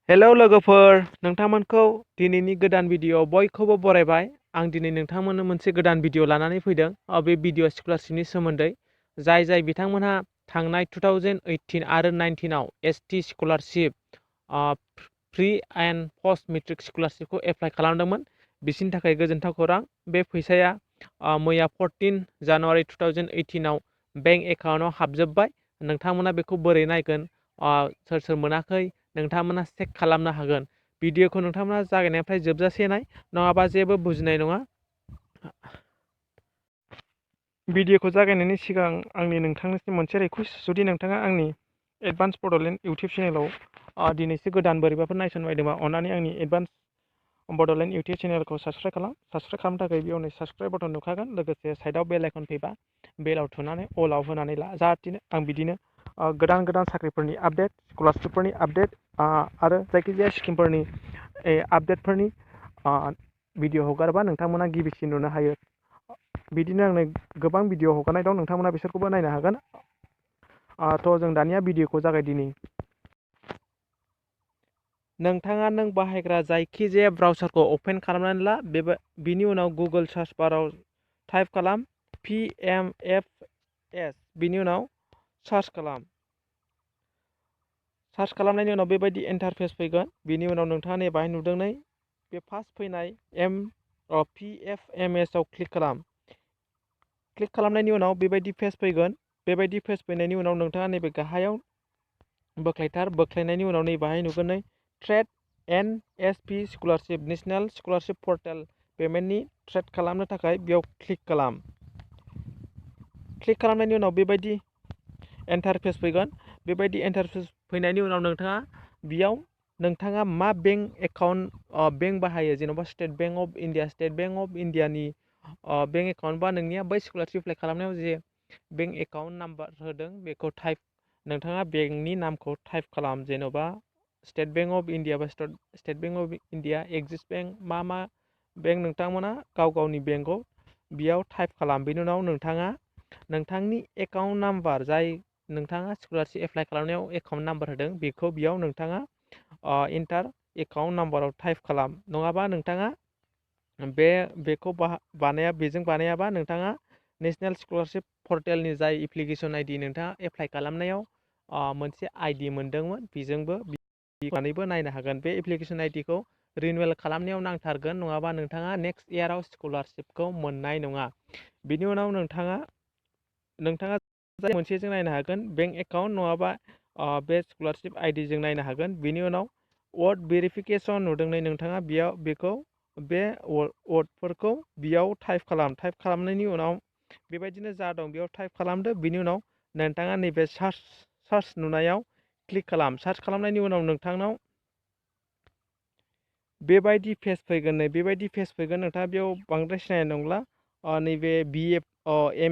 Hello लोगोफोर, नोंथांमोनखौ दिनैनि गोदान भिडिअ बयखौबो बरायबाय। आं दिनै नोंथांमोननो मोनसे गोदान भिडिअ लानानै फैदों। बे भिडिअ स्कलारशिपनि सोमोन्दै जाय बिथांमोनहा थांनाय 2018 आरो 19आव ST scholarship pre and post matric स्कलारशिपखौ एप्लाइ खालामदोंमोन बिसोरनि थाखाय गोजोनथाव खौरां। बे फैसाया मैया 14 जानुवारि 2018आव बेंक एकाउन्टआव हाबजोब्बाय। नोंथांमोना बेखौ बोरै नायगोन, सोर सोर मोनाखै, नोंथांमोना चेक खालामनो हागोन। भिडिअखौ नोंथांमोना जागायनायनिफ्राय जोबजासे नाय, नङाबा जेबो बुजिनाय नङा। भिडिअखौ जागायनायनि सिगां आंनि नोंथांनिसिम मोनसे रिकुवेस्ट, जुदि नोंथाङा आंनि एडभान्स बड'लेण्ड इउटुब चेनेलाव दिनैसो गोदान बोरैबाफोर नायसननो बायदोंबा अन्नानै आंनि एडभान्स बड'लेण्ड इउटुब चेनेलखौ साबस्क्राइब खालाम। साबस्क्राइब खालामनो थाखाय बेयावनो साबस्क्राइब बटन नुखागोन, लोगोसे साइडआव बेल आइकन फैबा बेलाव थुनानै अलाव होनानै ला, जाहाथे आं बिदिनो गोदान गोदान साख्रिफोरनि आपडेट, स्कलारशिपफोरनि आपडेट आरो जायखिजाया स्किमफोरनि आपडेटफोरनि भिडिअ हगारोबा नोंथांमोना गिबिसिन नुनो हायो। बिदिनो आंनो गोबां भिडिअ हगारनाय दं, नोंथांमोना बिसोरखौबो नायनो हागोन। थ' जों दानिया भिडिअखौ जागायदिनि। नोंथाङा नों बाहायग्रा जायखिजाया ब्राउजारखौ अपेन खालामनानै ला। बिनि उनाव गुगोल सार्च बाराव टाइप खालाम PMFS, बिनि उनाव सार्च खालाम। सार्च खालामनायनि उनाव बेबायदि इन्टारफेस फैगोन। बिनि उनाव नोंथाङा नै बाहाय नुदों नै बे फार्स्ट फैनाय PFMS आव क्लिक खालाम। क्लिक खालामनायनि उनाव बेबायदि पेज फैगोन। बेबायदि पेज फैनायनि उनाव नोंथाङा नैबे गाहायाव बोख्लायनायनि उनाव नै बाहाय नुगोन नै trade NSP scholarship, national scholarship portal पेमेन्टनि ट्रेड खालामनो थाखाय बेयाव क्लिक खालाम। क्लिक खालामनायनि उनाव बेबायदि इन्टारफेस फैगोन। बेबायदि इन्टारफेस फैनायनि उनाव नोंथाङा बेयाव नोंथाङा मा बेंक एकाउन्ट बेंक बाहायो, जेन'बा state bank of India, state bank of इण्डियानि बेंक एकाउन्ट बा नोंनिया बै स्कलारशिप एप्लाइ खालामनायाव जे बेंक एकाउन्ट नाम्बार होदों बेखौ नोंथाङा बेंकनि नामखौ टाइप खालाम। जेन'बा स्टेट बेंक अफ इण्डिया बा state bank of India, axis bank, मा बेंक नोंथांमोना गाव गावनि बेंकआव बेयाव टाइप खालाम। बेनि उनाव नोंथाङा नोंथांनि एकाउन्ट नाम्बार, जाय नोंथाङा स्कलारशिप एप्लाइ खालामनायाव एकाउन्ट नाम्बार होदों, बेखौ बेयाव नोंथाङा इन्टार एकाउन्ट नाम्बाराव टाइप खालाम। नङाबा नोंथाङा बेखौ बेजों बानायाबा नोंथाङा नेशनेल स्कलारशिप पर्टेलनि जाय एप्लिकेसन आइडि नोंथाङा एप्लाइ खालामनायाव मोनसे आइडि मोनदोंमोन, बेजोंबो नायनो हागोन। बे एप्लिकेसन आइडिखौ रिनिउवेल खालामनायाव नांथारगोन, नङाबा नोंथाङा नेक्स्ट इयाराव स्कलारशिपखौ मोननाय नङा। बिनि उनाव नोंथाङा मोनसेजों नायनो हागोन, बेंक एकाउन्ट नङाबा बे स्कलारशिप आइडिजों नायनो हागोन। बिनि उनाव वार्ड भेरिफिकेसन नुदों नै नोंथाङा बे वार्डफोरखौ बेयाव टाइप खालाम। टाइप खालामनायनि उनाव बेबायदिनो जा दं बेयाव टाइप खालामदो। बिनि उनाव नोंथाङा नैबे सार्च नुनायाव क्लिक खालाम। सार्च खालामनायनि उनाव नोंथांनाव बेबायदि पेज फैगोन। नै बेबायदि पेज फैगोन। नोंथाङा बेयाव बांद्राय सिनायनाय नंला। नैबे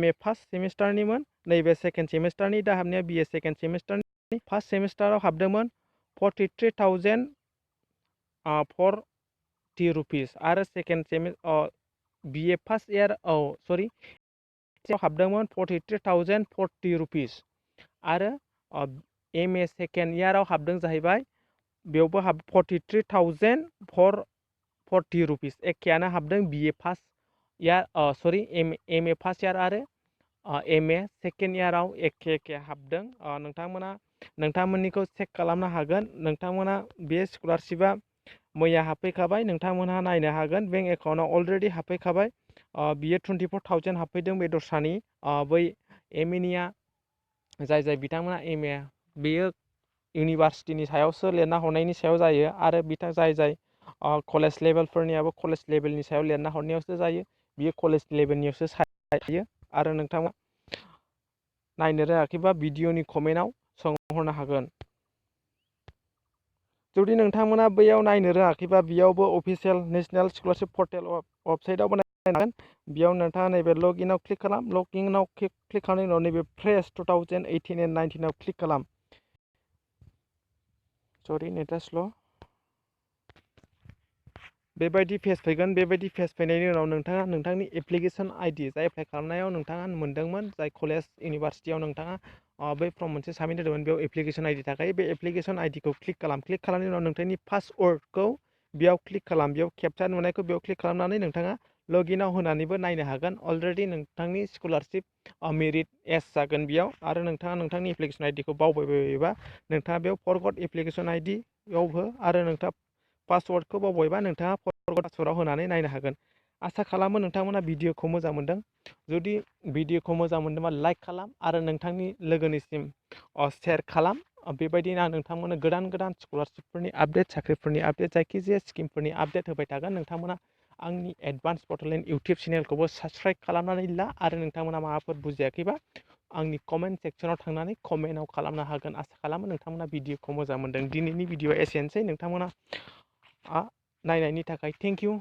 MA फार्स्ट सेमिस्टारनिमोन, नैबे सेकेन्ड सेमिस्टारनि दा हाबनाया BA सेकेन्ड सेमिस्टारनि। फार्स्ट सेमिस्टाराव हाबदोंमोन 43,040 रुपिस आरो सेकेन्ड BA फार्स्ट इयार हाबदोंमोन 43,040 रुपिस आरो MA सेकेन्ड इयाराव हाबदों जाहैबाय, बेयावबो 43,440 रुपिस। एखेयानो हाबदों BA first year MA first year आरो MA सेकेन्ड इयाराव एखे हाबदों। नोंथांमोननिखौ चेक खालामनो हागोन। नोंथांमोना बे स्कलारशिपआ मैया हाबफैखाबाय, नोंथांमोनहा नायनो हागोन। बेंक एकाउन्टआव अलरेडि हाबफैखाबाय। बियो 24,000 हाबफैदों बे दस्रानि। बै MAनिया जाय बिथांमोना MA, बेयो इउनिभार्सिटिनि सायावसो लिरना हरनायनि सायाव जायो आरो जाय कलेज लेभेलफोरनियाबो कलेज लेभेलनि सायाव लिरना हरनायावसो जायो। बियो कलेज लेभेलनियावसो जायो। आरो नोंथाङा नायनो रोङाखैबा भिडिअनि कमेन्टआव सोंहरनो हागोन। जुदि नोंथांमोना बैयाव नायनो रोङाखैबा बेयावबो अफिसियेल नेशनेल स्कलारशिप पर्टेल वेबसाइटआवबो नायनो हागोन। बेयाव नोंथाङा नैबे लगइनआव क्लिक खालाम। लगइनआव क्लिक खालामनायनि उनाव नैबे फ्रेश 2018 एन्ड 19आव क्लिक खालाम। नेटआ स्ल'। बेबायदि पेज फैगोन। बेबायदि पेज फैनायनि उनाव नोंथाङा नोंथांनि एप्लिकेसन आइडि, जाय एप्लाइ खालामनायाव नोंथाङा मोनदोंमोन, जाय कलेज इउनिभार्सिटियाव नोंथाङा बै फर्म मोनसे साबमिट होदोंमोन बेयाव एप्लिकेसन आइडि थाखायो बे एप्लिकेसन आइडिखौ क्लिक खालामनायनि उनाव नोंथांनि पासवर्डखौ बेयाव क्लिक खालाम बेयाव केपचा नुनायखौ बेयाव क्लिक खालामनानै नोंथाङा लगइनआव होनानैबो नायनो हागोन अलरेडि नोंथांनि स्कलारशिप मेरिट एस जागोन बेयाव आरो नोंथाङा नोंथांनि एप्लिकेसन आइडिखौ बावबायबायोबा नोंथाङा बेयाव फरगट एप्लिकेसन आइडि बेयाव हो आरो नोंथाङा पासवर्डखौ बावबायबा नोंथाङा फरगट पासवर्डआव होनानै नायनो हागोन। आसा खालामो नोंथांमोना भिडिअखौ मोजां मोनदों। जुदि भिडिअखौ मोजां मोनदोंबा लाइक खालाम आरो नोंथांनि लोगोनिसिम शेयार खालाम। बेबायदिनो आं नोंथांमोननो गोदान गोदान स्कलारशिपफोरनि आपडेट साख्रिफोरनि आपडेट जायखिजाया स्किमफोरनि आपडेट होबाय थागोन। नोंथांमोना आंनि एडभान्स बड'लेण्ड इउटुब चेनेलखौबो साबस्क्राइब खालामनानै ला आरो नोंथांमोना माबाफोर बुजियाखैबा आंनि कमेन्ट सेक्सनाव थांनानै कमेन्टआव खालामनो हागोन। आसा खालामो नोंथांमोना भिडिअखौ मोजां मोनदों। दिनैनि भिडिअआ एसेनोसै। नोंथांमोना नायनायनि थाखाय थेंक इउ।